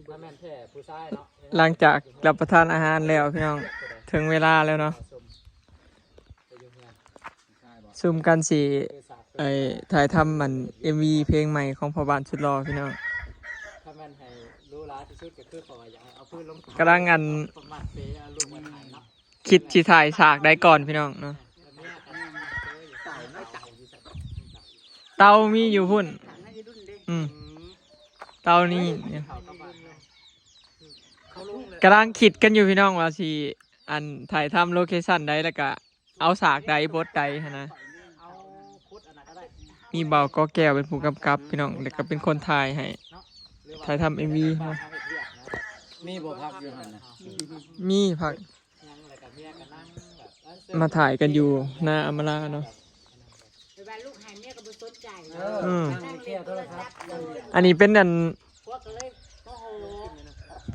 ຖ້າແມ່ນແທ້ຜູ້ຊາຍເນາະ ຫຼັງຈາກຮັບປະທານອາຫານແລ້ວພີ່ນ້ອງ ເຖິງເວລາແລ້ວເນາະ ຊຸມກັນຊິ ໄອ້ ຖ່າຍທຳອັນ ເອັມວີ ເພງໃໝ່ຂອງພໍ່ບ້ານສຸດຫຼໍ່ພີ່ນ້ອງ ຖ້າແມ່ນໃຫ້ຫຼູຫຼາທີ່ສຸດກໍຄືເຂົາວ່າຢາກໃຫ້ເອົາປືນລົງ ກຳລັງອັນ ປະມານເປເອົາລູກໄວ້ຖ່າຍເນາະ ຄິດຊິຖ່າຍສາກໃດກ່ອນພີ່ນ້ອງເນາະ ເຕົາມີຢູ່ພຸ້ນ ອືມ ເຕົານີ້ ກຳລັງຄິດກັນຢູ່ພີ່ນ້ອງວ່າຊິ ອັນ ຖ່າຍທຳໂລເຄຊັນໃດ ແລ້ວກະເອົາສາກໃດ ບົດໃດຫັ້ນນະ ມີບ່າວກໍແກ້ວເປັນຜູ້ກຳກັບພີ່ນ້ອງ ແລ້ວກະເປັນຄົນຖ່າຍໃຫ້ ຖ່າຍທຳເອັມວີເນາະ ມີບໍ່ພັກຢູ່ຫັ້ນນະ ມີພັກ ມາຖ່າຍກັນຢູ່ໜ້າອຳມາລາເນາະ ແຕ່ວ່າລູກໃຫ້ເມຍກໍບໍ່ສົນໃຈ ເອີ ອືມ ນັ່ງຫຼິ້ນໂທລະສັບ ອັນນີ້ເປັນອັນ ພວກກໍເລີຍໂມໂຫ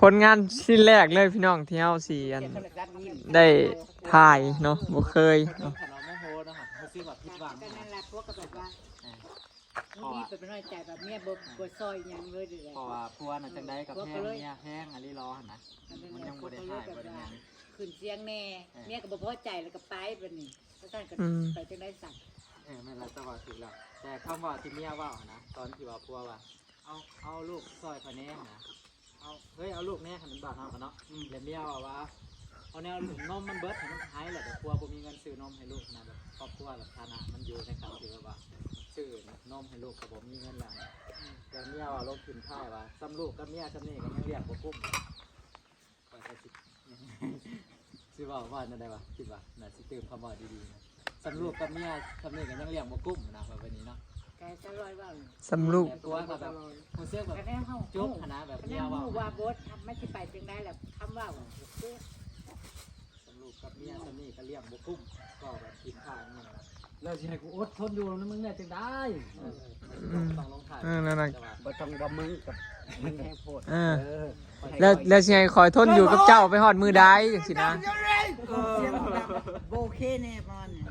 ຜົນງານຊິ້ນແລກເລີຍພີ່ນ້ອງ ທີ່ເຮົາຊິອັນ ໄດ້ຖ່າຍເນາະ ບໍ່ເຄີຍເນາະ ກໍນັ້ນແຫຼະ ພວກກໍແບບວ່າ ເອີ ບໍ່ມີໄປນ້ອຍໃຈແບບເມຍບໍ່ ບໍ່ຊ່ອຍຫຍັງເລີຍເດ ເພາະວ່າຜົວນະຈັ່ງໃດກໍແພງເມຍ ແພງອີ່ຫຼີຫຼໍຫັ້ນນະ ມັນຍັງບໍ່ໄດ້ຮ້າຍບໍ່ໄດ້ຫຍັງ ຂຶ້ນສຽງແດ່ ເອີ ເມຍກໍບໍ່ພໍໃຈ ແລ້ວກໍໄປບັດນີ້ ວ່າຊັ້ນກໍ ອືມ ໄປຈັ່ງໃດຊັ້ນ ເອີ ແມ່ນແລ້ວ ເຈົ້າເວົ້າຖືກແລ້ວ ແຕ່ຄຳເວົ້າທີ່ເມຍເວົ້າຫັ້ນນະ ຕອນທີ່ວ່າຜົວວ່າ ເອົາ ເອົາລູກຊ່ອຍຂ້ອຍແດ່ຫັ້ນນະ ເອົາ ເຮີ້ຍ ເອົາລູກແດ່ ຄັນເປັນບ້ານເຮົາກໍເນາະ ອືມ ແລ້ວເມຍເວົ້າວ່າ ເອົາແນວນົມມັນເບິດ ໃຫ້ມັນໄຫ້ແລ້ວ ແຕ່ຜົວບໍ່ມີເງິນຊື້ນົມໃຫ້ລູກນະ ແບບຄອບຄົວແບບຖານະມັນຢູ່ໃນຂັ້ນທີ່ແບບວ່າຊື້ນົມໃຫ້ລູກກໍບໍ່ມີເງິນແລ້ວ ອືມ ແລ້ວເມຍວ່າລົງຖິ້ມທ້າຍວ່າ ສ່ຳລູກກັບເມຍສ່ຳນີ້ກໍຍັງລ້ຽງບໍ່ກຸ້ມ ຂ້ອຍກໍຊິ ຊິເວົ້າວ່າແນວໃດວະ ຄິດວ່າໜ້າຊິຕື່ມຄຳເວົ້າດີໆນະ ສ່ຳລູກກັບເມຍສ່ຳນີ້ກໍຍັງລ້ຽງບໍ່ກຸ້ມນະ ວ່າແບບນີ້ເນາະ ກໍຈະລອຍເວົ້າ ສ່ຳລູກ ແຕ່ຕົວກໍແບບຮູ້ສຶກແບບ ກໍແນວເຮົາ ຈຸກຫັ້ນນະ ແບບເມຍເວົ້າ ກໍແນວຮູ້ວ່າບົດມັນຊິໄປຈັ່ງໃດແລ້ວ ຄຳເວົ້າຄື ສ່ຳລູກກັບເມຍສ່ຳນີ້ກໍລ້ຽງບໍ່ກຸ້ມ ກໍແບບກິນຂ້າວນີ້ນະ ແລ້ວຊິໃຫ້ກູອົດທົນຢູ່ນຳມຶງໄດ້ຈັ່ງໃດ ເອີ ອືມ ຕ້ອງລົງທ້າຍ ເອີ ນັ້ນນະ ແຕ່ວ່າ ບໍ່ຕ້ອງວ່າມຶງກັບ ມັນແຮງໂພດ ເອີ ເອີ ແລ້ວ ແລ້ວຊິໃຫ້ຂ້ອຍທົນຢູ່ກັບເຈົ້າໄປຮອດມື້ໃດຈັ່ງຊີ້ນະ ເອີ ສຽງແບບບໍ່ໂອເຄແນ່ປະມານນີ້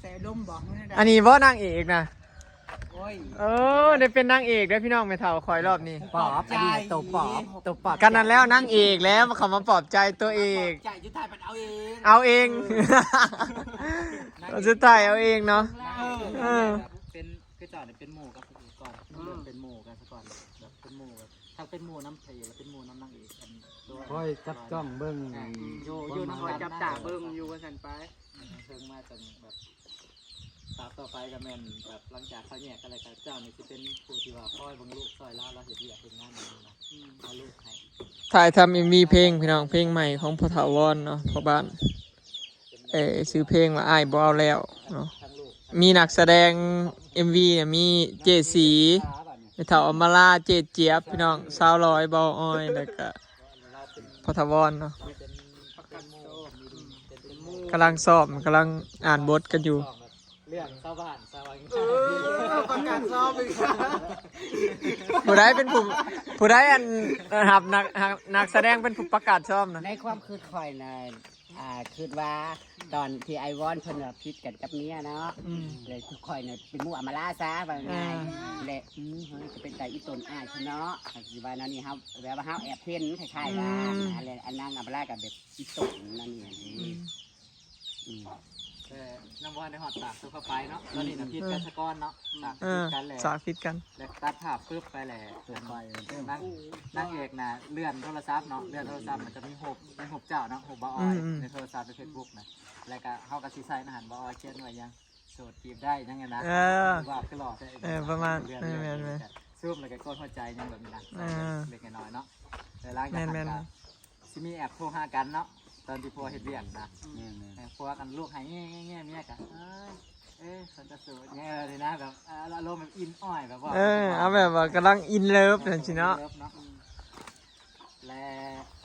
ໃສ່ອາລົມບໍ ອັນນີ້ບໍ່ນາງເອກນະ ໂອ້ຍ ເອີ ໄດ້ເປັນນາງເອກເດີພີ່ນ້ອງ ແມ່ເຖົ້າຂ້ອຍລອບນີ້ ປອບ ອັນນີ້ໂຕປອບ ໂຕປອບ ກໍນັ້ນແລ້ວ ນາງເອກແລ້ວ ເຂົາມາປອບໃຈຕົວເອກ ໃຈ ສຸດທ້າຍເພິ່ນເອົາເອງ ເອົາເອງ ເອີ ສຸດທ້າຍເອົາເອງເນາະ ເອີ ເອີ ເປັນ ຄືເຈົ້ານີ້ເປັນໝູ່ກັບພະເອກກ່ອນ ອືມ ເລີ່ມເປັນໝູ່ກັນຊະກ່ອນ ແບບເປັນໝູ່ ຄັນເປັນໝູ່ນຳພະເອກ ແລ້ວເປັນໝູ່ນຳນາງເອກ ອັນ ຄອຍຈັບຈ້ອງເບິ່ງ ເອີ ຢູ່ ຢູ່ນຳ ຄອຍຈັບຕາເບິ່ງຢູ່ວ່າຊັ້ນໄປ ເຖິງມາຈັ່ງແບບ ສາກຕໍ່ໄປກໍແມ່ນແບບ ຫຼັງຈາກເຂົາແຍກກັນແລ້ວ ກໍເຈົ້ານີ້ຊິເປັນຜູ້ທີ່ວ່າຄອຍເບິ່ງລູກຊ່ອຍລາວ ລາວເຮັດວຽກເຮັດງານນຳນະ ອືມ ເອົາລູກໃຫ້ ຖ່າຍທຳເອັມວີເພງພີ່ນ້ອງ ເພງໃໝ່ຂອງພໍ່ຖາວອນເນາະ ພໍ່ບ້ານ ເອີ ຊື່ເພງວ່າອ້າຍບໍ່ເອົາແລ້ວເນາະ ມີນັກສະແດງເອັມວີ ມີເຈສີ ແມ່ເຖົ້າອຳມາລາ ເຈຈຽບ ພີ່ນ້ອງ ສາວລອຍ ເບົາອອຍ ແລ້ວກະພໍ່ຖາວອນເນາະ ກຳລັງຊ້ອມ ກຳລັງອ່ານບົດກັນຢູ່ ເລື່ອງຊາວບ້ານຊາວ ເອີ ປະກາດຊອບອີກ ຜູ້ໃດເປັນຜູ້ ຜູ້ໃດອັນ ຮັບນັກ ນັກສະແດງເປັນຜູ້ປະກາດຊອບນະ ໃນຄວາມຄິດຂ້ອຍນະ ອ່າ ຄິດວ່າຕອນທີ່ອ້າຍວອນເພິ່ນວ່າຜິດກັນກັບເມຍເນາະ ອືມ ແລ້ວຄືຂ້ອຍນີ້ເປັນໝູ່ອຳມາລາຊະ ວ່າງ່າຍ ເອີ ແລະ ອືມ ເຮົາກໍເປັນຕາອີ່ຕົນອ້າຍເພິ່ນເນາະ ກໍຊິວ່າແນວນີ້ ເຮົາແບບວ່າເຮົາແອບເຫັນຄ້າຍໆວ່າ ອືມ ອັນນັ້ນ ອານາງອຳມາລາກໍແບບອີ່ຕົນນັ້ນນີ້ ອືມ ອືມ ແຕ່ຍັງບໍ່ທັນໄດ້ຮອດສາກສຸດເຂົ້າໄປເນາະ ຕອນນີ້ນະ ອືມ ຜິດກັນຊະກ່ອນເນາະ ສາກ ເອີ ຜິດກັນແຫຼະ ສາກຜິດກັນ ແລ້ວຕັດພາບປຶບໄປແຫຼະ ຕົວໄປ ນາງ ນາງເອກນະ ເລື່ອນໂທລະສັບເນາະ ເລື່ອນໂທລະສັບ ມັນຈະມີຮູບ ມີຮູບເຈົ້າເນາະ ຮູບບ່າວອອຍ ອືມ ໃນໂທລະສັບ ໃນເຟສບຸກນະ ແລ້ວກະເຮົາກະຊິໃສ່ໃນຫັ້ນ ບ່າວອອຍຂຽນວ່າຫຍັງ ໂສດຈີບໄດ້ຫຍັງຫັ້ນນະ ເອີ ວ່າຄືຫຼໍ່ແທ້ ເອີ ປະມານ ແມ່ນໆ ແມ່ນໆ ສະຫຼຸບແລ້ວກະກົດຫົວໃຈຫຍັງແບບນີ້ນະ ເອີ ເລັກໆນ້ອຍໆເນາະ ແລ້ວຫຼັງຈາກນັ້ນກະ ແມ່ນໆ ຊິມີແອັບໂທຫາກັນເນາະ ຕອນທີ່ຜົວເຮັດວຽກນະ ແມ່ນໆ ເອີ ຜົວກັນລູກໄຫ້ແງ່ໆ ເມຍກະ ເອີຍ ເອີ ສັນກະສູແງ່ນີ້ນະ ແບບ ອາ ອາລົມແບບອິນອ້ອຍ ແບບວ່າ ເອີ ເອົາແບບວ່າກຳລັງອິນເລີຟຈັ່ງຊີ້ເນາະ ອິນເລີຟເນາະ ແລະ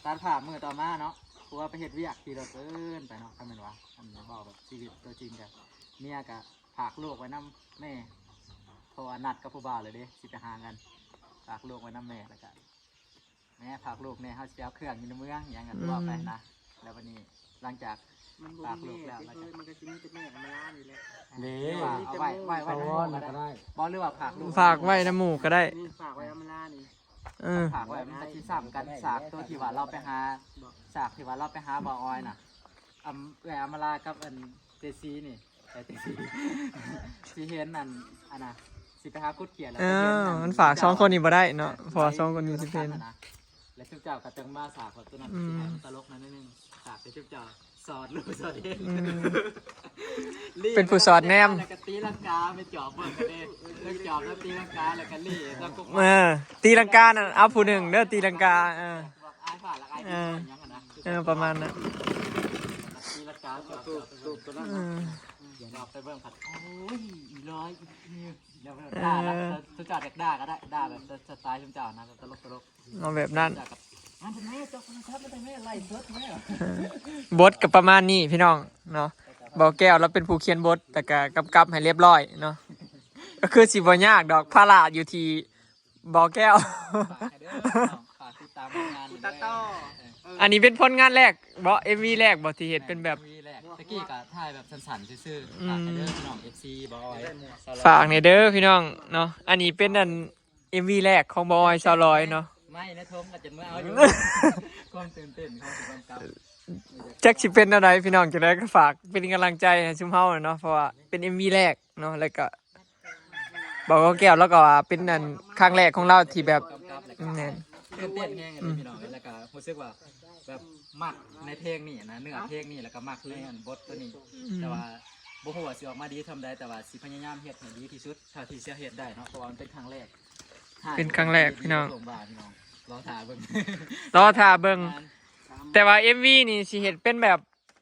ຕັດພາບມື້ຕໍ່ມາເນາະ ຜົວໄປເຮັດວຽກຂີ່ລົດເອີ້ນໄປເນາະ ກໍແມ່ນວ່າ ອັນນີ້ເວົ້າແບບຊີວິດຕົວຈິງກະ ເມຍກະຝາກລູກໄວ້ນຳແມ່ ເພາະວ່ານັດກັບຜູ້ບ່າວແລ້ວເດ້ ຊິໄປຫາກັນ ຝາກລູກໄວ້ນຳແມ່ ແລ້ວກະ ແມ່ຝາກລູກແດ່ ເຮົາຊິໄປເອົາເຄື່ອງຢູ່ໃນເມືອງ ຫຍັງກັນ ອືມ ວ່າໄປນະ ແລ້ວບັດນີ້ຫຼັງຈາກ ມັນບໍ່ມີແມ່ ຝາກລູກແລ້ວ ເອີ ມັນກໍຊິມີແຕ່ແມ່ອຳມາລານີ້ແຫຼະ ເດ້ ຫຼືວ່າເອົາໄວ້ ໄວ້ ໄວ້ນຳໝູ່ກໍໄດ້ ບໍ່ ຫຼືວ່າຝາກລູກ ຝາກໄວ້ນຳໝູ່ກໍໄດ້ ນີ້ຝາກໄວ້ອຳມາລານີ້ ເອີ ຝາກໄວ້ ມັນກໍຊິຊ້ຳກັນ ສາກໂຕທີ່ວ່າລາວໄປຫາ ສາກທີ່ວ່າລາວໄປຫາບ່າວອອຍນະ ອຳ ເອື້ອຍອຳມາລາກັບອັນເຈຊີນີ້ ເອີ ເຈຊີ ຊິເຫັນອັນ ອັນນະ ຊິໄປຫາຂຸດເຂື່ອນແລ້ວ ເອີ ກໍເຫັນອັນ ມັນຝາກສອງຄົນນີ້ບໍ່ໄດ້ເນາະ ເອີ ເພາະວ່າສອງຄົນນີ້ຊິເຫັນ ແລ້ວຊຸມເຈົ້າກໍຈັ່ງມາສາກແບບໂຕນັ້ນ ອືມ ຊິໃຫ້ມັນຕະຫຼົກໜ້ອຍໜຶ່ງ ສາກແຕ່ຊຸມເຈົ້າ ສອດຮູ້ສອດເຫັນ ອືມ ລີ້ ເປັນຜູ້ສອດແນມ ແລ້ວກໍຕີລັງກາ ໄປຈອບເບິ່ງກັນເດ້ ແລ້ວຈອບແລ້ວຕີລັງກາ ແລ້ວກໍລີ້ ແລ້ວກໍ ເອີ ຕີລັງການັ້ນເອົາຜູ້ໜຶ່ງເດີ ຕີລັງກາ ເອີ ອາຍຟ້າລະອາຍ ເອີ ຫຍັງຫັ້ນນະ ເອີ ປະມານນັ້ນ ຕີລັງກາ ຈອບ ຈອບ ຈອບ ເອີ ດຽວເຮົາໄປເບິ່ງພັດ ໂອ້ຍ ອີຫຼ້ອຍ ອີ ດຽວ ເອີ ດ່າລະ ຊຸມເຈົ້າຢາກດ່າກໍໄດ້ ດ່າແບບສະໄຕລ໌ຊຸມເຈົ້ານະ ຕະຫຼົກໆ ເອົາແບບນັ້ນ ເຈົ້າກໍ ມາທຳໄມ ເຈົ້າກໍມາທັກມາທຳໄມ ໄລຟ໌ສົດແມ່ ບົດກໍປະມານນີ້ພີ່ນ້ອງເນາະ ບ່າວແກ້ວລາວເປັນຜູ້ຂຽນບົດ ແລ້ວກໍກຳກັບໃຫ້ລຽບລ້ອຍເນາະ ກໍຄືຊິບໍ່ຍາກດອກ ພາລະຢູ່ທີ່ບ່າວແກ້ວ ຝາກໃຫ້ເດີພີ່ນ້ອງ ຝາກຕິດຕາມຜົນງານ ຜູ້ຕັດຕໍ່ ເອີ ອັນນີ້ເປັນຜົນງານແລກບໍ່ ເອັມວີແລກບໍ່ ທີ່ເຮັດເປັນແບບ ເອັມວີແລກ ຕະກີ້ກໍຖ່າຍແບບສັ້ນໆຊື່ໆ ອືມ ຝາກໃຫ້ເດີພີ່ນ້ອງ ເອັຟຊີ ບ່າວອອຍ ຝາກແດ່ເດີພີ່ນ້ອງເນາະ ອັນນີ້ເປັນອັນ ເອັມວີແລກຂອງບ່າວອອຍ ສາວລອຍເນາະ ໄມ້ໃນຖົງກໍຈົນເມືອເອົາຢູ່ ຄວາມຕື່ນເຕັ້ນ ຄວາມສຸກຄວາມກັບ ຈັກຊິເປັນແນວໃດພີ່ນ້ອງ ຈັ່ງໃດກໍຝາກເປັນກຳລັງໃຈໃຫ້ຊຸມເຮົາເນາະ ເພາະວ່າເປັນເອັມວີແລກເນາະ ແລ້ວກໍບ່າວແກ້ວລາວກໍວ່າເປັນອັນຄັ້ງແລກຂອງລາວທີ່ແບບ ແມ່ນ ຕື່ນເຕັ້ນແຮງ ອືມ ພີ່ນ້ອງ ແລ້ວກໍຮູ້ສຶກວ່າແບບມັກໃນເພງນີ້ນະ ເນື້ອເພງນີ້ ແລ້ວກໍມັກໃນອັນບົດໂຕນີ້ ອືມ ແຕ່ວ່າບໍ່ຮູ້ວ່າຊິອອກມາດີສ່ຳໃດ ແຕ່ວ່າຊິພະຍາຍາມເຮັດໃຫ້ດີທີ່ສຸດເທົ່າທີ່ຈະເຮັດໄດ້ເນາະ ເພາະວ່າມັນເປັນຄັ້ງແລກ ເປັນຄັ້ງແລກພີ່ນ້ອງ ລົງບາດພີ່ນ້ອງ ລໍຖ້າເບິ່ງ ລໍຖ້າເບິ່ງ ແຕ່ວ່າເອັມວີນີ້ຊິເຮັດເປັນແບບ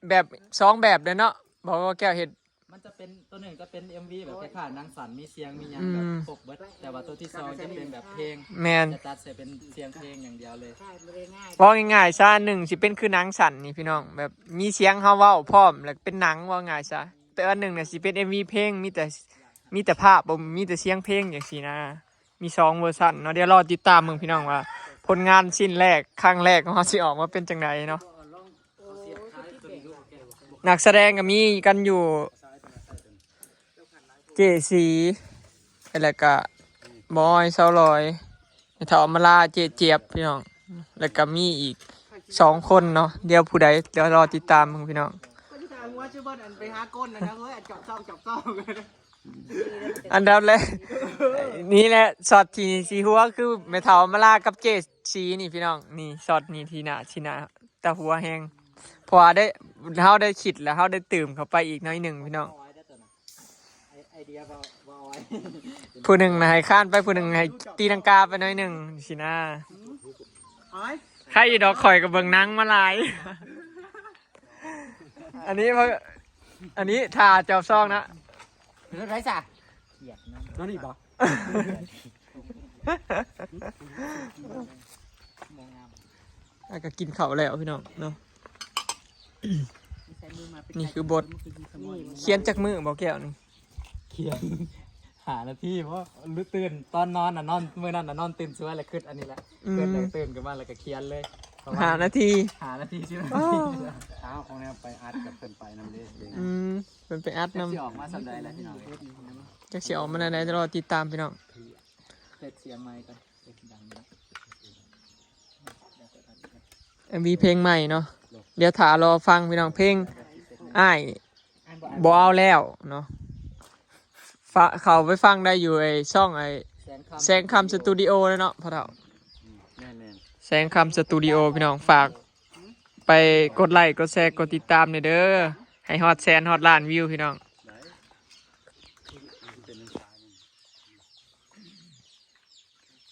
ແບບສອງແບບເດ້ເນາະ ບໍ່ວ່າແກ້ວເຮັດ ມັນຈະເປັນ ໂຕໜຶ່ງຈະເປັນເອັມວີແບບຄ້າຍໆໜັງສັ້ນ ມີສຽງມີຫຍັງ ອືມ ແບບຄົບເບິດ ແຕ່ວ່າໂຕທີສອງຈະເປັນແບບເພງ ແມ່ນ ຈະຕັດໃສ່ເປັນສຽງເພງຢ່າງດຽວເລີຍ ເວົ້າງ່າຍໆຊະ ອັນໜຶ່ງຊິເປັນຄືໜັງສັ້ນນີ້ພີ່ນ້ອງ ແບບມີສຽງເຮົາເວົ້າພ້ອມ ແລ້ວເປັນໜັງ ເວົ້າງ່າຍຊະ ແຕ່ອັນໜຶ່ງນະຊິເປັນເອັມວີເພງ ມີແຕ່ ມີແຕ່ພາບ ບໍ່ ມີແຕ່ສຽງເພງຈັ່ງຊີ້ນະ ມີສອງເວີຊັນເນາະ ດຽວລໍຕິດຕາມເບິ່ງພີ່ນ້ອງວ່າ ຜົນງານຊິ້ນແລກ ຄັ້ງແລກຂອງເຮົາຊິອອກມາເປັນຈັ່ງໃດເນາະ ນັກສະແດງກໍມີກັນຢູ່ ເຈສີ ແລ້ວກໍບອຍ ຊາວລອຍ ແມ່ເຖົ້າອຳມາລາ ເຈຈຽບ ພີ່ນ້ອງ ແລ້ວກໍມີອີກສອງຄົນເນາະ ດຽວຜູ້ໃດ ດຽວລໍຕິດຕາມເບິ່ງພີ່ນ້ອງ ອັນດັບແລກ ນີ້ແຫຼະ ຊັອດທີ່ຊິຫົວຄືແມ່ເຖົ້າອຳມາລາກັບເຈສີນີ້ພີ່ນ້ອງ ນີ້ຊັອດນີ້ທີ່ໜ້າ ທີ່ໜ້າຕາຫົວແຮງ ເພາະວ່າໄດ້ ເຮົາໄດ້ຄິດແລ້ວ ເຮົາໄດ້ຕື່ມເຂົ້າໄປອີກໜ້ອຍໜຶ່ງພີ່ນ້ອງ ຜູ້ໜຶ່ງນະໃຫ້ຄານໄປ ຜູ້ໜຶ່ງໃຫ້ຕີລັງກາໄປໜ້ອຍໜຶ່ງຊີ້ນະ ໃຄຢູ່ດອກ ຂ້ອຍກໍເບິ່ງໜັງມາຫຼາຍ ອັນນີ້ ອັນນີ້ຖ້າຈອບຊອງນະ ເປັນໄດ໋ຊະ ກຽດນຳ ນັ້ນນີ້ບໍ່ ແລ້ວກໍກິນເຂົ້າແລ້ວພີ່ນ້ອງເນາະ ນີ້ຄືບົດ ຂຽນຈັກມື້ບໍ່ແກ້ວນີ້ ຂຽນຫ້ານາທີ ເພາະຕື່ນຕອນນອນນະ ນອນ ມື້ນັ້ນນະນອນຕື່ນສວຍ ແລ້ວຄຶດອັນນີ້ແຫຼະ ອືມ ຄຶດແລ້ວຕື່ນຂຶ້ນມາແລ້ວກໍຂຽນເລີຍ ປະມານຫ້ານາທີ ຫ້ານາທີ ສິບນາທີ ອ້າວ ຂອງແນວໄປອັດກັບເພິ່ນໄປນຳເດ້ ອືມ ເພິ່ນໄປອັດນຳ ຊິອອກມາສ່ຳໃດລະພີ່ນ້ອງ ຈັກຊິອອກມາແນວໃດ ລໍຕິດຕາມພີ່ນ້ອງ ເຮັດສຽງໃໝ່ກ່ອນ ເຮັດດັງຢູ່ ເອັມວີເພງໃໝ່ເນາະ ດຽວຖ້າລໍຟັງພີ່ນ້ອງ ເພງອ້າຍບໍ່ເອົາແລ້ວເນາະ ຝາກເຂົ້າໄປຟັງໄດ້ຢູ່ໄອ້ຊ່ອງໄອ້ແສງຄຳສະຕູດີໂອເນາະພໍ່ເຖົ້າ ອືມ ແມ່ນໆ ແສງຄຳສະຕູດີໂອ ພີ່ນ້ອງ ຝາກໄປກົດໄລ້ ກົດແຊ ກົດຕິດຕາມແດ່ເດີ ໃຫ້ຮອດແສນ ຮອດລ້ານວິວພີ່ນ້ອງ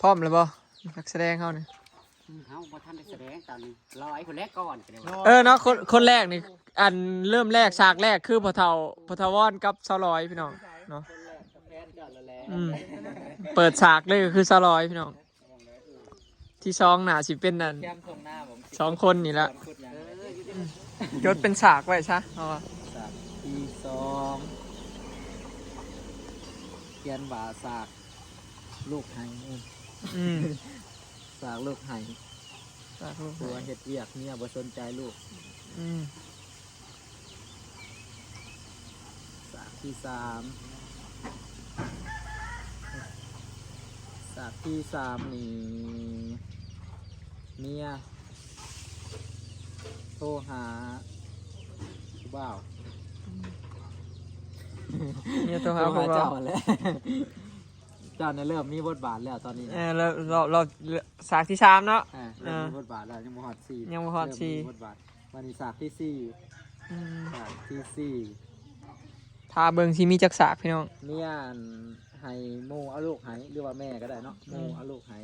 ພ້ອມແລ້ວບໍ່ ນັກສະແດງເຮົານີ້ ເຮົາບໍ່ທັນໄດ້ສະແດງ ຕອນນີ້ລອຍຜູ້ແລກກ່ອນ ເອີເນາະ ຄົນ ຄົນແລກນີ້ ອັນເລີ່ມແລກ ສາກແລກຄືພໍ່ເຖົ້າ ພໍ່ເຖົ້າວອນກັບສາວລອຍພີ່ນ້ອງເນາະ ອືມ ເປີດສາກເລີຍຄືສາວລອຍພີ່ນ້ອງ ທີສອງໜ້າຊິເປັນອັນສອງຄົນນີ້ລະ ຈົດເປັນສາກໄວ້ຊະ ເພາະວ່າສາກທີສອງ ຂຽນວ່າສາກລູກໄຫ້ ອືມ ສາກລູກໄຫ້ ສາກລູກໄຫ້ ຜົວເຮັດວຽກ ເມຍບໍ່ສົນໃຈລູກ ອືມ ສາກທີສາມ ສາກທີສາມນີ້ ເມຍໂທຫາຜູ້ບ່າວ. ເມຍໂທຫາຜູ້ບ່າວ. ໂທຫາເຈົ້າຫັ້ນແຫຼະ. ເຈົ້ານີ້ເລີ່ມມີບົດບາດແລ້ວຕອນນີ້. ເອີ ລອບ ລອບ ລອບ ສາກທີສາມເນາະ. ເອີ ເລີ່ມມີບົດບາດແລ້ວ ຍັງບໍ່ຮອດສີ່ ຍັງບໍ່ຮອດສີ່ ເລີ່ມມີບົດບາດ. ບາດນີ້ສາກທີສີ່. ອືມ ສາກທີສີ່ ຖ້າເບິ່ງຊິມີຈັກສາກພີ່ນ້ອງ. ເມຍ ອັນ ໃຫ້ໝູ່ເອົາລູກໃຫ້ ຫຼືວ່າແມ່ກໍໄດ້ເນາະ. ອືມ ໝູ່ເອົາລູກໃຫ້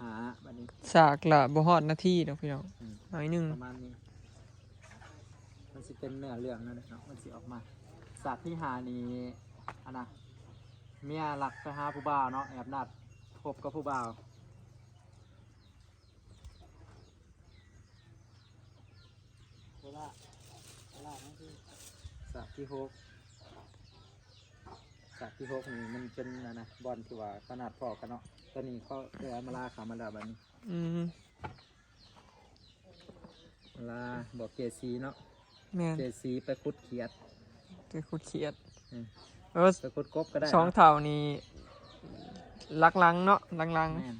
ຫາ ບາດນີ້ ສາກລະບໍ່ຮອດນາທີດອກພີ່ນ້ອງ. ອືມ ໜ້ອຍໜຶ່ງ ປະມານນີ້. ມັນຊິເປັນເນື້ອເລື່ອງນັ້ນແຫຼະເນາະ ມັນຊິອອກມາ. ສາກທີຫ້ານີ້ ອັນນະ ເມຍລັກໄປຫາຜູ້ບ່າວເນາະ ແອບນັດພົບກັບຜູ້ບ່າວ. ສາກທີຫົກ ສາກທີຫົກນີ້ມັນເປັນ ອັນນະ ບ່ອນທີ່ວ່າເຂົານັດພໍ້ກັນເນາະ. ຕອນນີ້ເຂົາເອີ້ນມາລາເຂົ້າມາແລ້ວບາດນີ້. ອືມ ລາບອກເຈຊີເນາະ. ແມ່ນ ເຈຊີໄປຂຸດຂຽດ ໄປຂຸດຂຽດ. ອືມ ເອີ ໄປຂຸດກົບກໍໄດ້. ສອງເຖົ້ານີ້ຫຼັກຫຼັງເນາະ ຫຼັກຫຼັງ. ແມ່ນ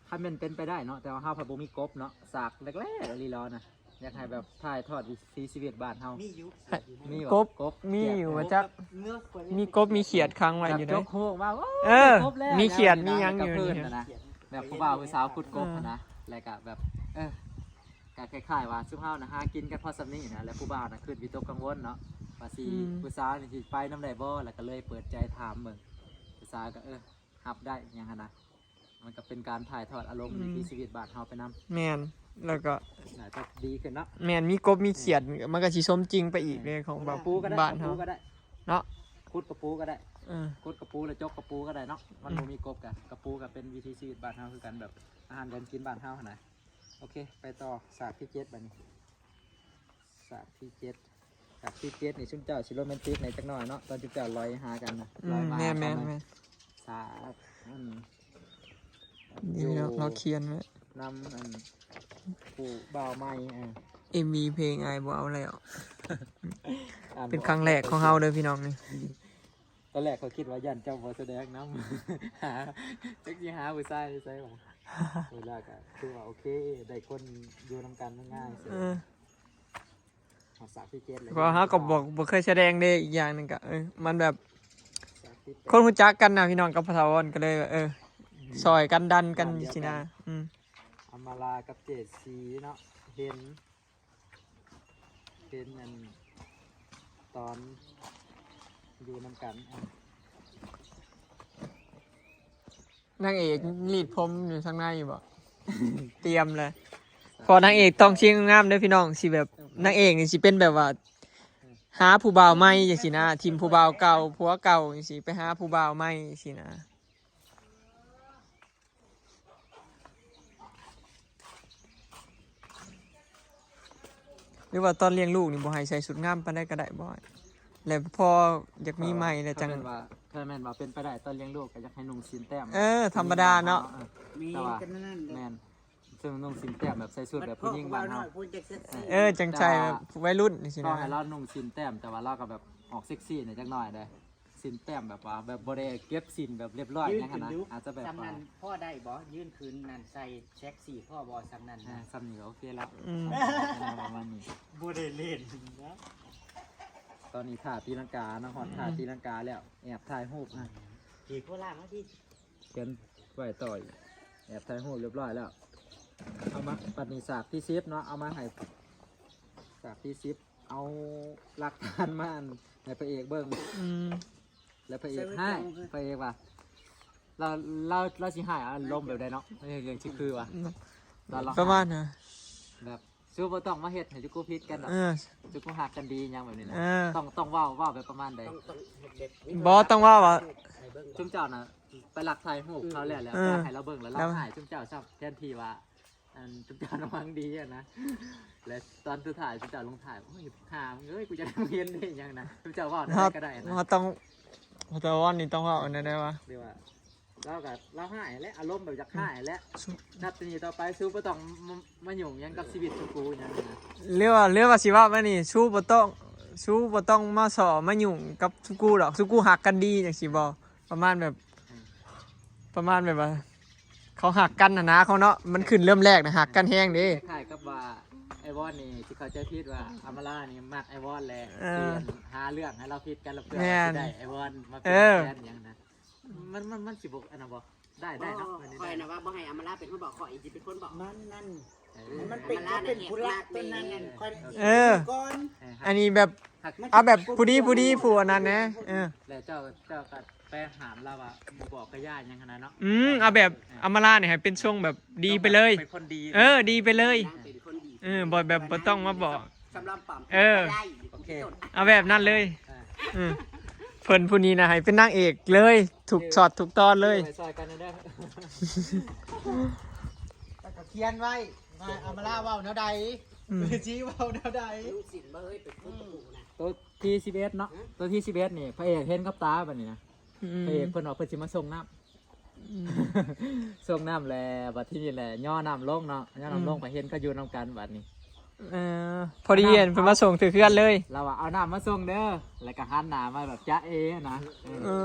ຄັນແມ່ນເປັນໄປໄດ້ເນາະ ແຕ່ວ່າເຮົາພັດບໍ່ມີກົບເນາະ. ສາກແລກໆ ອີ່ຫຼີລາວນະ ຢາກໃຫ້ແບບຖ່າຍທອດວິຖີຊີວິດບ້ານເຮົາ. ມີຢູ່ ມີຢູ່ ກົບ ກົບ ມີຢູ່ວ່າຈັກ ມີກົບມີຂຽດຂັງໄວ້ຢູ່ເດ້. ຈົກໂຮງວ່າ ໂອ້ ເອີ ມີຂຽດມີຫຍັງຢູ່ນີ້ນະ ແບບຜູ້ບ່າວຜູ້ສາວຂຸດກົບຫັ້ນນະ. ແລ້ວກະແບບ ເອີ ກະຄ້າຍໆວ່າຊຸມເຮົານະຫາກິນກັນພໍສ່ຳນີ້ນະ ແລ້ວຜູ້ບ່າວນະຄິດວິຕົກກັງວົນເນາະ ວ່າຊິ ອືມ ຜູ້ສາວນີ້ຊິໄປນຳໄດ້ບໍ່ ແລ້ວກະເລີຍເປີດໃຈຖາມເບິ່ງ. ຜູ້ສາວກະ ເອີ ຮັບໄດ້ຫຍັງຫັ້ນນະ. ມັນກໍເປັນການຖ່າຍທອດອາລົມ ອືມ ວິຖີຊີວິດບ້ານເຮົາໄປນຳ. ແມ່ນ ແລ້ວກໍໜ້າຈະດີຂຶ້ນເນາະ. ແມ່ນ ມີກົບມີຂຽດ ມັນກໍຊິສົມຈິງໄປອີກເດ້ ຂອງແບບບ້ານເຮົາເນາະ. ຂຸດກະປູກໍໄດ້ ເອີ ຂຸດກະປູແລ້ວຈົກກະປູກໍໄດ້ເນາະ. ມັນ ອືມ ບໍ່ມີກົບກະ ກະປູກະເປັນວິຖີຊີວິດບ້ານເຮົາຄືກັນ ແບບອາຫານການກິນບ້ານເຮົາຫັ້ນນະ. ໂອເຄ ໄປຕໍ່ສາກທີເຈັດບາດນີ້. ສາກທີເຈັດ ສາກທີເຈັດນີ້ ຊຸມເຈົ້າຊິໂຣແມນຕິກແດ່ຈັກໜ້ອຍເນາະ ຕອນຊຸມເຈົ້າລອຍຫາກັນນະ. ອືມ ລອຍມາ ແມ່ນໆໆ ສາກ ອືມ ນີ້ເນາະ ຢູ່ ເຮົາຂຽນໄວ້ ນຳ ອັນ ຜູ້ບ່າວໃໝ່. ເອີ ເອັມວີເພງອ້າຍບໍ່ເອົາແລ້ວ ອ່ານ ເປັນຄັ້ງແລກຂອງເຮົາເດີພີ່ນ້ອງນີ້. ຕອນແລກຂ້ອຍຄິດວ່າຢ້ານເຈົ້າບໍ່ສະແດງນຳ ຫາ ຈັກຊິຫາຜູ້ຊາຍຢູ່ໃສຫວາ. ເວລາກໍຄືວ່າໂອເຄ ໄດ້ຄົນຢູ່ນຳກັນມັນງ່າຍເສີ. ເອີ ຮອດສາກທີເຈັດແລ້ວ ເພາະເຮົາກໍບໍ່ ບໍ່ເຄີຍສະແດງເດ້. ອີກຢ່າງໜຶ່ງກໍ ເອີ ມັນແບບ ສາກທີແປດ ຄົນຮູ້ຈັກກັນນະພີ່ນ້ອງກັບພະຖາວອນ ກໍເລີຍ ເອີ ອືມ ຊ່ອຍກັນດັນກັນ ບ້ານດຽວກັນ ຊີ້ນະ. ອືມ ອຳມາລາກັບເຈດສີເນາະ ເຫັນ ເຫັນອັນຕອນຢູ່ນຳກັນ. ນາງເອກລີດຜົມຢູ່ທາງໃນຢູ່ບໍ່? ຕຽມເລີຍ ເພາະນາງເອກຕ້ອງຊິງງາມເດ້ພີ່ນ້ອງ ຊິແບບ ນາງເອກນີ້ຊິເປັນແບບວ່າ ຫາຜູ້ບ່າວໃໝ່ຈັ່ງຊີ້ນະ ຖິ້ມຜູ້ບ່າວເກົ່າ ຜົວເກົ່າຈັ່ງຊີ້ ໄປຫາຜູ້ບ່າວໃໝ່ຈັ່ງຊີ້ນະ. ຫຼືວ່າຕອນລ້ຽງລູກນີ້ບໍ່ໃຫ້ໃສ່ຊຸດງາມປານໃດກໍໄດ້ບໍ່? ແລ້ວພໍຢາກມີໃໝ່ແລ້ວຈັ່ງ ຖ້າແມ່ນວ່າ ຖ້າແມ່ນວ່າເປັນໄປໄດ້ຕອນລ້ຽງລູກກໍຢາກໃຫ້ນຸ່ງສິ້ນແຕ້ມ. ເອີ ທຳມະດາເນາະ. ເອີ ມີ ແຕ່ວ່າ ກັນນັ້ນແຫຼະ ແມ່ນ ເຊິ່ງນຸ່ງສິ້ນແຕ້ມແບບໃສ່ຊຸດແບບຜູ້ຍິງບ້ານເຮົາ ເອີ ຈັ່ງໃສ່ແບບໄວລຸ້ນຈັ່ງຊີ້ນະ. ກໍໃຫ້ລາວນຸ່ງສິ້ນແຕ້ມ ແຕ່ວ່າລາວກໍແບບອອກເຊັກຊີແດ່ຈັກໜ້ອຍເດ້. ສິ້ນແຕ້ມແບບວ່າ ແບບບໍ່ໄດ້ເກັບສິ້ນແບບລຽບຮ້ອຍຫຍັງຫັ້ນນະ ອາດຈະແບບວ່າ ສ່ຳນັ້ນພໍໄດ້ບໍ່? ຍື່ນຂຶ້ນນັ້ນໃສ່ແຊັກຊີພໍບໍ່? ສ່ຳນັ້ນ ອ່າ ສ່ຳນີ້ກໍໂອເຄແລ້ວ. ອືມ ປະມານນີ້ ບໍ່ໄດ້ຫຼິ້ນນະ. ຕອນນີ້ທ່າຕີລັງກາເນາະ ຮອດ ອືມ ທ່າຕີລັງກາແລ້ວ ແອບຖ່າຍຮູບ. ອ່າ ທີ່ໂຄລາດມາທີ່ ຂຽນໄວ້ຕໍ່ອີກ ແອບຖ່າຍຮູບລຽບຮ້ອຍແລ້ວ. ເອົາມາ ບັດນີ້ສາກທີສິບເນາະ ເອົາມາໃຫ້ ສາກທີສິບ ເອົາຫຼັກຖານມາໃຫ້ພະເອກເບິ່ງ. ອືມ ແລ້ວພະເອກຮ້າຍ ພະເອກວ່າ ລາວ ລາວ ລາວຊິຮ້າຍອາລົມແບບໃດເນາະ? ເລື່ອງຊິຄືວ່າ ອືມ ຕອນລາວ ປະມານນະ ແບບ ສູບໍ່ຕ້ອງມາເຮັດໃຫ້ຈຸກູຜິດກັນດອກ ເອີ ຈຸກູຮັກກັນດີຫຍັງແບບນີ້ນະ. ເອີ ຕ້ອງ ຕ້ອງເວົ້າ ເວົ້າແບບປະມານໃດ? ຕ້ອງ ຕ້ອງເຮັດແບບ ບໍ່ ຕ້ອງເວົ້າວ່າ ໃຫ້ເບິ່ງ ຊຸມເຈົ້ານະ ໄປລັກຖ່າຍຮູບເຂົາແລ້ວ ແລ້ວ ເອີ ໃຫ້ລາວເບິ່ງ ແລ້ວລາວຮ້າຍຊຸມເຈົ້າຊ້ຳ ແທນທີ່ວ່າ ອັນ ຊຸມເຈົ້ານະຫວັງດີຫັ້ນນະ ແລະຕອນສຸດທ້າຍຊຸມເຈົ້າລົງທ້າຍ ໂອ້ຍ ຫາເອີຍ ກູຢາກເຫັນເດ້ຫຍັງນະ ຊຸມເຈົ້າເວົ້າແນວໃດກໍໄດ້ນະ. ເຮົາຕ້ອງ ເຮົາຕ້ອງ ເຮົາຕ້ອງເວົ້ານີ້ ຕ້ອງເວົ້າອັນໃດໄດ້ວະ? ເລີຍວ່າ ລາວກໍ ລາວຮ້າຍແຫຼະ ອາລົມແບບຢາກຮ້າຍແຫຼະ. ນັບແຕ່ນີ້ຕໍ່ໄປ ສູບໍ່ຕ້ອງມາ ມາຫຍຸ້ງຫຍັງກັບຊີວິດຊຸກູຫຍັງນະ. ເລີຍວ່າ ເລີຍວ່າຊິເວົ້າມານີ້ ສູບໍ່ຕ້ອງ ສູບໍ່ຕ້ອງມາສໍ້ມາຫຍຸ້ງກັບຊຸກູດອກ ຊຸກູຮັກກັນດີຈັ່ງຊີ້ບໍ່? ປະມານແບບ ອືມ ປະມານແບບວ່າ ເຂົາຮັກກັນຫັ້ນນະ ເຂົາເນາະ ມັນຂຶ້ນເລີ່ມແລກນະ ຮັກກັນແຮງເດ້. ຄ້າຍກັບວ່າອ້າຍວອນນີ້ຊິເຂົ້າໃຈຜິດວ່າອຳມາລານີ້ມັກອ້າຍວອນແຫຼະ ເອີ ຊິຫາເລື່ອງໃຫ້ລາວຜິດກັນ ລະເພື່ອ ແມ່ນ ຊິໄດ້ອ້າຍວອນມາເປັນ ເອີ ແຟນຫຍັງນະ ມັນ ມັນ ມັນຊິບໍ່ອັນນັ້ນບໍ່? ໄດ້ ໄດ້ເນາະ ຂ້ອຍນະວ່າບໍ່ໃຫ້ອຳມາລາເປັນຄົນບອກ ຂ້ອຍຊິເປັນຄົນບອກ ມັນນັ້ນ ເອີ ມັນເປັນ ເຂົາເປັນຜູ້ລັກຕົວນັ້ນ ຂ້ອຍ ເອີ ກ່ອນ ອັນນີ້ແບບ ເອົາແບບຜູ້ດີ ຜູ້ດີ ຜູ້ອັນນັ້ນແດ່ ເອີ ແລ້ວເຈົ້າ ເຈົ້າກໍໄປຫ້າມລາວວ່າບໍ່ບອກກັບຍ່າຫຍັງຫັ້ນນະເນາະ ອືມ ເອົາແບບ ເອີ ອຳມາລານີ້ໃຫ້ເປັນຊົງແບບດີໄປເລີຍ ເປັນຄົນດີ ເອີ ດີໄປເລີຍ ນາງເປັນຄົນດີ ເອີ ບໍ່ແບບບໍ່ຕ້ອງມາບອກ ສຳລັບປ້າມ ເອີ ກໍໄດ້ ໂອເຄ ເອົາແບບນັ້ນເລີຍ ເອີ ເອີ ເພິ່ນຜູ້ນີ້ນະໃຫ້ເປັນນາງເອກເລີຍ ທຸກຊັອດທຸກຕອນເລີຍ ຊ່ອຍກັນເດີ ແລ້ວກໍຂຽນໄວ້ວ່າອຳມາລາເວົ້າແນວໃດ ອືມ ຈີເວົ້າແນວໃດ ລູກສິນບໍ່ເອີຍ ເປັນຄົນຕະປູນະ ໂຕທີສິບເອັດເນາະ ໂຕທີສິບເອັດນີ້ ພະເອກເຫັນກັບຕາບັດນີ້ນະ ອືມ ພະເອກເພິ່ນວ່າເພິ່ນຊິມາສົ່ງນ້ຳ ອືມ ສົ່ງນ້ຳແລ້ວ ບັດທີນີ້ແຫຼະຍໍນ້ຳລົງເນາະ ຍໍນ້ຳລົງ ອືມ ໄປເຫັນເຂົາຢູ່ນຳກັນບັດນີ້ ເອີ ພໍດີເຫັນເພິ່ນມາສົ່ງຖືກເຮືອນເລີຍ ລາວວ່າເອົານ້ຳມາສົ່ງເດີ ແລ້ວກໍຫັນໜ້າມາແບບຈະເອນະ ເອີ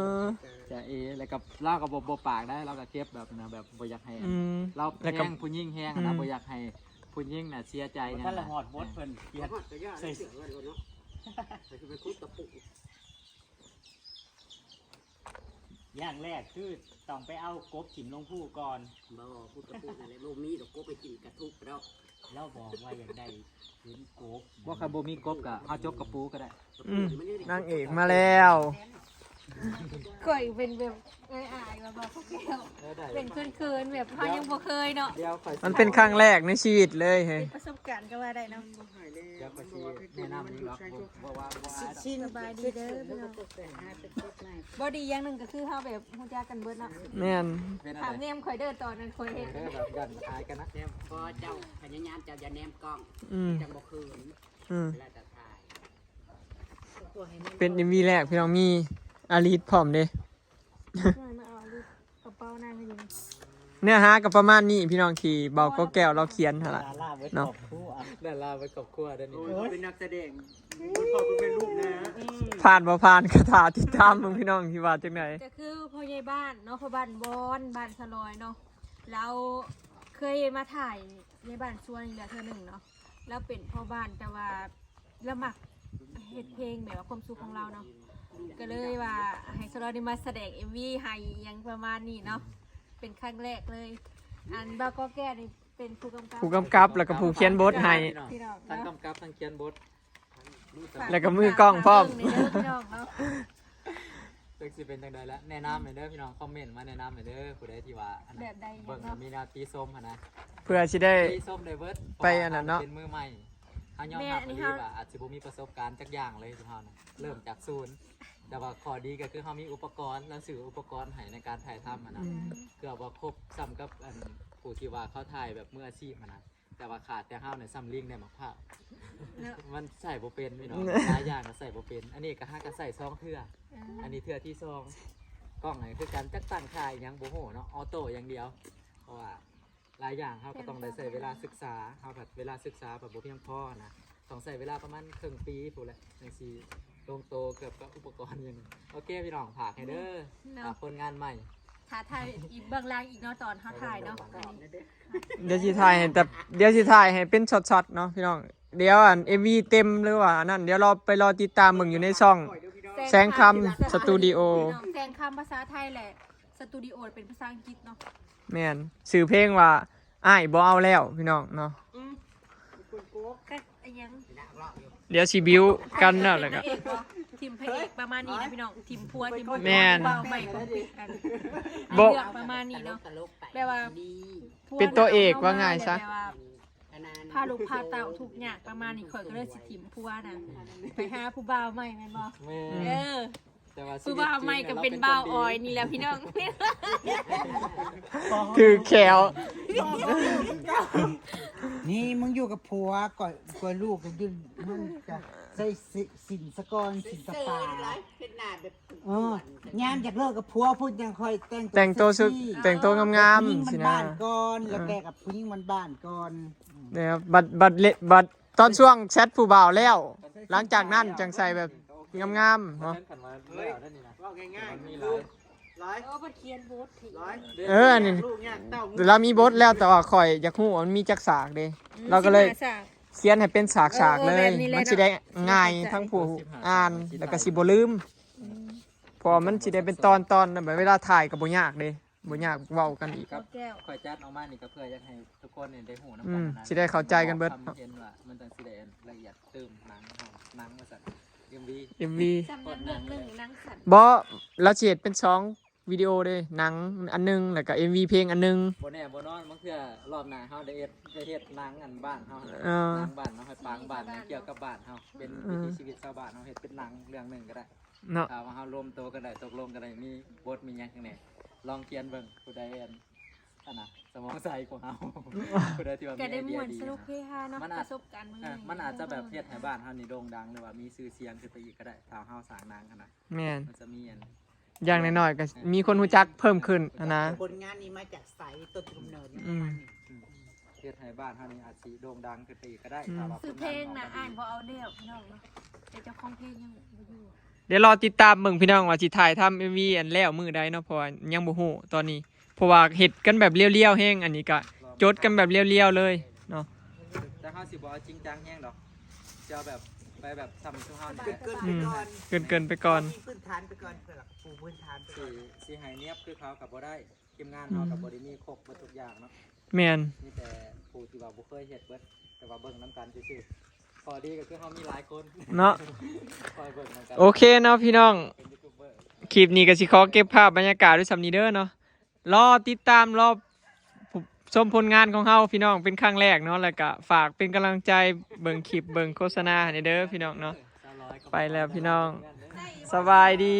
ຈະເອ ແລ້ວກໍລາວກໍບໍ່ ບໍ່ປາກໄດ໋ ລາວກໍເກັບແບບນະ ແບບບໍ່ຢາກໃຫ້ ອືມ ລາວແພງຜູ້ຍິງແຮງນະ ອືມ ບໍ່ຢາກໃຫ້ຜູ້ຍິງນະເສຍໃຈຫຍັງ ບໍ່ທັນລະຮອດບົດເພິ່ນ ປຽນໃສ່ ຢ່າງແລກຄືຕ້ອງໄປເອົາກົບຖິ້ມລົງພູກ່ອນ ບໍ່ ພຸດກະປຸນັ້ນແຫຼະ ບໍ່ມີດອກກົບໄປກິນກະທຸບແລ້ວ ລາວບອກວ່າຢາກໄດ້ເຫັນກົບ ບໍ່ ຄັນບໍ່ມີກົບກໍເຮົາຈົກກະປູກໍໄດ້ ອືມ ນາງເອກມາແລ້ວ ຂ້ອຍເປັນແບບເອີຍອາຍວ່າບໍ່ ເອີ ໄດ້ ເປັນເຂີນໆ ແບບເຮົາຍັງບໍ່ເຄີຍເນາະ ມັນເປັນຄັ້ງແລກໃນຊີວິດເລີຍເຮີ້ຍ ເປັນປະສົບການກໍວ່າໄດ້ເນາະ ດຽວຂ້ອຍຊິແນະນຳອີກດອກ ບໍ່ ບໍ່ວ່າ ບໍ່ວ່າ ສະບາຍດີເດີພີ່ນ້ອງ ບໍ່ດີຢ່າງໜຶ່ງກໍຄືເຮົາແບບຮູ້ຈັກກັນເບິດເນາະ ແມ່ນ ເປັນຫາແນມຂ້ອຍເດີ ຕອນນັ້ນຂ້ອຍເຮັດ ເອີ ແບບຢ້ານອາຍກັນນະ ແນມ ພໍເຈົ້າພະຍາຍາມ ເຈົ້າຢ່າແນມກ້ອງ ອືມ ຈັ່ງບໍ່ຄືນ ອືມ ເວລາຈະຖ່າຍ ເປັນເອັມວີແລກພີ່ນ້ອງ ມີອາລິດພ້ອມເດ້ ມາເອົາອາລິດ ກະເປົານາງຢູ່ ເນື້ອຫາກໍປະມານນີ້ພີ່ນ້ອງ ທີ່ເບົາກໍແກ້ວລາວຂຽນຫັ້ນລະ ດາລາເບິດຄອບຄົວ ເນາະ ດາລາເບິດຄອບຄົວເດ້ນີ້ ໂອ້ຍ ເຂົາເປັນນັກສະແດງ ເພິ່ນພໍ່ເພິ່ນແມ່ລູກນະ ອືມ ຜ່ານບໍ່ຜ່ານກໍຖ້າຕິດຕາມເບິ່ງພີ່ນ້ອງ ຊິວ່າຈັ່ງໃດ ກໍຄືພໍ່ໃຫຍ່ບ້ານເນາະ ພໍ່ບ້ານວອນ ບ້ານສະລອຍເນາະ ລາວເຄີຍມາຖ່າຍໃນບ້ານສວນນີ້ແຫຼະເທື່ອໜຶ່ງເນາະ ລາວເປັນພໍ່ບ້ານ ແຕ່ວ່າລາວມັກເຮັດເພງແບບວ່າຄວາມສຸກຂອງລາວເນາະ ກໍເລີຍວ່າໃຫ້ສະລອຍໄດ້ມາສະແດງເອັມວີໃຫ້ຫຍັງປະມານນີ້ເນາະ ເປັນຄັ້ງແລກເລີຍ ອັນເບົາກໍແກ້ວນີ້ ເປັນຜູ້ກຳກັບ ຜູ້ກຳກັບ ແລ້ວກໍຜູ້ຂຽນບົດໃຫ້ ພີ່ນ້ອງ ທັງກຳກັບທັງຂຽນບົດ ແລ້ວກໍມືກ້ອງພ້ອມ ຝາກຕິດຕາມເບິ່ງເດີພີ່ນ້ອງເນາະ ຈັກຊິເປັນຈັ່ງໃດລະ ແນະນຳໃຫ້ເດີພີ່ນ້ອງ ຄອມເມັນມາແນະນຳໃຫ້ເດີ ຜູ້ໃດທີ່ວ່າອັນນັ້ນ ແບບໃດ ເບິ່ງແລ້ວມີແນວຕິຊົມຫັ້ນນະ ເພື່ອຊິໄດ້ຕິຊົມໄດ້ເບິດ ໄປອັນນັ້ນເນາະ ເພາະວ່າເຮົາເປັນມືໃໝ່ ເຮົາຍອມຮັບອີ່ຫຼີວ່າອາດຊິບໍ່ມີປະສົບການຈັກຢ່າງເລີຍ ເຮົານະ ເລີ່ມຈາກສູນ ແຕ່ວ່າຂໍ້ດີກໍຄືເຮົາມີອຸປະກອນ ລາວຊື້ອຸປະກອນໃຫ້ໃນການຖ່າຍທຳຫັ້ນນະ ອືມ ເກືອບວ່າຄົບສ່ຳກັບອັນຜູ້ທີ່ວ່າເຂົາຖ່າຍແບບມືອາຊີບຫັ້ນນະ ແຕ່ວ່າຂາດແຕ່ເຮົານີ້ສ່ຳລິງໄດ້ໝາກພ້າວ ເນາະ ມັນໃຊ້ບໍ່ເປັນພີ່ນ້ອງ ຫຼາຍຢ່າງກໍໃຊ້ບໍ່ເປັນ ອັນນີ້ກໍຫາກໍໃຊ້ສອງເທື່ອ ເອີ ອັນນີ້ເທື່ອທີສອງ ກ້ອງນີ້ຄືກັນ ຈັກຕັ້ງຄ່າອີ່ຫຍັງບໍ່ຮູ້ເນາະ ອໍໂຕ້ຢ່າງດຽວ ເພາະວ່າ ຫຼາຍຢ່າງເຮົາກໍຕ້ອງໄດ້ໃຊ້ເວລາສຶກສາ ເຮົາພັດເວລາສຶກສາພັດບໍ່ພຽງພໍນະ ຕ້ອງໃຊ້ເວລາປະມານເຄິ່ງປີພຸ້ນແຫຼະ ຈັ່ງຊິລົງໂຕເກືອບກັບອຸປະກອນຫຍັງ. ໂອເຄພີ່ນ້ອງ ຝາກໃຫ້ເດີ ເນາະ ຝາກຜົນງານໃໝ່ ຖ້າຖ່າຍອີກເບື້ອງຫຼັງອີກເນາະ ຕອນເຮົາຖ່າຍເນາະ ດຽວຊິຖ່າຍໃຫ້ແຕ່ ດຽວຊິຖ່າຍໃຫ້ເປັນຊັອດໆເນາະພີ່ນ້ອງ ດຽວອັນເອັມວີເຕັມ ຫຼືວ່າອັນນັ້ນ ດຽວລໍໄປລໍຕິດຕາມເບິ່ງຢູ່ໃນຊ່ອງແສງຄຳສະຕູດິໂອ ແສງຄຳພາສາໄທແຫຼະ ສະຕູດິໂອເປັນພາສາອັງກິດເນາະ ແມ່ນ ຊື່ເພງວ່າ ອ້າຍບໍ່ເອົາແລ້ວພີ່ນ້ອງເນາະ ອືມ ຄັນອີ່ຫຍັງ ດຽວຊິບິວກັນແລ້ວ ແລ້ວກໍ ຖິ້ມພະເອກປະມານນີ້ນະພີ່ນ້ອງ ຖິ້ມຜົວ ຖິ້ມຜູ້ບ່າວໃໝ່ຂອງ ອັນ ບໍ່ ເລື່ອງປະມານນີ້ເນາະ ແບບວ່າ ເປັນຕົວເອກວ່າງ່າຍຊະ ແບບວ່າ ພາລູກພາເຕົ້າທຸກຍາກປະມານນີ້ ຂ້ອຍກໍເລີຍຊິຖິ້ມຜົວນະ ໄປຫາຜູ້ບ່າວໃໝ່ແມ່ນບໍ່? ແມ່ນ ເອີ ແຕ່ວ່າ ຜູ້ບ່າວໃໝ່ກໍເປັນບ່າວອອຍນີ້ແຫຼະພີ່ນ້ອງ ຖືກແຂວ ນີ້ມຶງຢູ່ກັບຜົວ ຂ້ອຍ ຂ້ອຍລູກກໍຢູ່ ມຶງກະໃຊ້ສິນສະກ່ອນ ສິນສະປາ ເຮັດໜ້າແບບ ເອີ ຍາມຢາກເລີກກັບຜົວພຸ້ນ ຈັ່ງຄ່ອຍແຕ່ງ ແຕ່ງໂຕຊຸດ ແຕ່ງໂຕງາມໆ ຜູ້ຍິງບ້ານໆກ່ອນ ແລ້ວແຕ່ກັບຜູ້ຍິງບ້ານໆກ່ອນ ແລ້ວບັດ ບັດ ບັດຕອນຊ່ວງແຊັດຜູ້ບ່າວແລ້ວ ຫຼັງຈາກນັ້ນຈັ່ງໃສ່ແບບງາມໆເນາະ ເວົ້າງ່າຍໆ ມັນມີຫຼາຍ ເອີ ເພິ່ນຂຽນບົດໃຫ້ ເອີ ອັນນີ້ ລູກຍາກເຕົ້າ ລາວມີບົດແລ້ວ ແຕ່ວ່າຂ້ອຍຢາກຮູ້ວ່າມັນມີຈັກສາກເດ້ ອືມ ລາວກໍເລີຍ ສິບຫ້າສາກ ຂຽນໃຫ້ເປັນສາກໆ ເອີ ເລີຍ ແບບນີ້ແຫຼະ ມັນຊິໄດ້ງ່າຍ ເນາະ ທັງຜູ້ອ່ານ ແລ້ວກໍຊິບໍ່ລືມ ອືມ ເພາະວ່າມັນຊິໄດ້ເປັນຕອນໆ ແບບເວລາຖ່າຍກໍບໍ່ຍາກເດ້ ບໍ່ຍາກເວົ້າກັນອີກ ກັບແກ້ວ ຂ້ອຍຈັດອອກມານີ້ກໍເພື່ອຢາກໃຫ້ທຸກຄົນນີ້ໄດ້ຮູ້ນຳກັນ ອືມ ຫັ້ນນະ ຊິໄດ້ເຂົ້າໃຈກັນເບິດ ຄຳເຫັນວ່າມັນຈັ່ງຊິໄດ້ລະອຽດຕື່ມ ໜັງເຮົາ ໜັງວ່າຊັ້ນ ເອັມວີ ເອັມວີ ຈຳນວນເລື່ອງໜຶ່ງໜັງສັ້ນ ບໍ່ ລາວຊິເຮັດເປັນສອງວິດີໂອເດ້ ໜັງອັນໜຶ່ງ ແລ້ວກໍເອັມວີເພງອັນໜຶ່ງ ບໍ່ແນ່ບໍ່ນອນ ບາງເທື່ອລອບໜ້າເຮົາໄດ້ເຮັດ ໄດ້ເຮັດໜັງອັນບ້ານເຮົາ ເອີ ໜັງບ້ານເຮົາ ໃຫ້ປາງບ້ານ ກ່ຽວກັບບ້ານເຮົາ ເປັນ ເອີ ວິຖີຊີວິດຊາວບ້ານເຮົາ ເຮັດເປັນໜັງເລື່ອງໜຶ່ງກໍໄດ້ ເນາະ ຖ້າວ່າເຮົາລົມໂຕກັນໄດ້ ຕົກລົງກັນໄດ້ ມີບົດມີຫຍັງແນ ລອງຂຽນເບິ່ງ ຜູ້ໃດອັນ ອັນນະ ສະໝອງໃສກວ່າເຮົາ ຜູ້ໃດທີ່ວ່າມີໄອເດຍດີ ກໍໄດ້ມ່ວນສະໜຸກເຮຮາເນາະ ມັນອາດ ປະສົບການໃໝ່ໆ ເອີ ມັນອາດຈະແບບເຮັດໃຫ້ບ້ານເຮົານີ້ໂດ່ງດັງ ຫຼືວ່າມີຊື່ສຽງຂຶ້ນໄປອີກກໍໄດ້ ຖ້າເຮົາສ້າງໜັງຫັ້ນນະ ແມ່ນ ມັນຈະມີອັນ ຢ່າງນ້ອຍໆ ກໍມີຄົນຮູ້ຈັກເພີ່ມຂຶ້ນຫັ້ນນະ ຜົນງານນີ້ມາຈາກໃສ ຕົ້ນກຳເນີດມັນ ອືມ ປະມານນີ້ ອືມ ເຮັດໃຫ້ບ້ານເຮົານີ້ອາດຊິໂດ່ງດັງຂຶ້ນໄປອີກກໍໄດ້ ອືມ ຖ້າວ່າ ຊື່ເພງນະ ຜົນງານຂອງເຮົາ ອ່ານບໍ່ເອົາແລ້ວ ພີ່ນ້ອງເນາະ ແຕ່ເຈົ້າຂອງເພງຍັງບໍ່ຢູ່ ດຽວລໍຕິດຕາມເບິ່ງພີ່ນ້ອງວ່າຊິຖ່າຍທຳເອັມວີອັນແລ້ວມື້ໃດເນາະ ເພາະວ່າຍັງບໍ່ຮູ້ຕອນນີ້ ເພາະວ່າເຮັດກັນແບບລຽວໆແຮງ ອັນນີ້ກະຈົດກັນແບບລຽວໆເລີຍເນາະ ແຕ່ເຮົາຊິບໍ່ເອົາຈິງຈັງແຮງດອກ ຈະເອົາແບບ ໄປແບບຊ່ຳຊຸມເຮົານີ້ແຫຼະ ເກີນໆໄປກ່ອນ ອືມ ເກີນໆໄປກ່ອນ ມີພື້ນຖານໄປກ່ອນ ເພື່ອປູພື້ນຖານໄປກ່ອນ ຊິ ຊິໃຫ້ນຽບຄືເຂົາກໍບໍ່ໄດ້ ທີມງານເຮົາກໍ ອືມ ບໍ່ໄດ້ມີຄົບເບິດທຸກຢ່າງເນາະ ແມ່ນ ມີແຕ່ຜູ້ທີ່ວ່າບໍ່ເຄີຍເຮັດເບິດ ແຕ່ວ່າເບິ່ງນຳກັນຊື່ໆ ຂໍ້ດີກໍຄືເຮົາມີຫຼາຍຄົນເນາະ ຄອຍເບິ່ງນຳກັນ ໂອເຄເນາະພີ່ນ້ອງ ເປັນຢູທູບເບີ ຄລິບນີ້ກໍຊິຂໍເກັບພາບບັນຍາກາດໄວ້ສ່ຳນີ້ເດີເນາະ ລໍຕິດຕາມ ລໍຊົມຜົນງານຂອງເຮົາພີ່ນ້ອງ ເປັນຄັ້ງແລກເນາະ ແລ້ວກໍຝາກເປັນກຳລັງໃຈ ເບິ່ງຄລິບ ເບິ່ງໂຄສະນາໃຫ້ແດ່ເດີພີ່ນ້ອງເນາະ ສາວລອຍກໍ ໄປແລ້ວພີ່ນ້ອງ ສະບາຍດີ.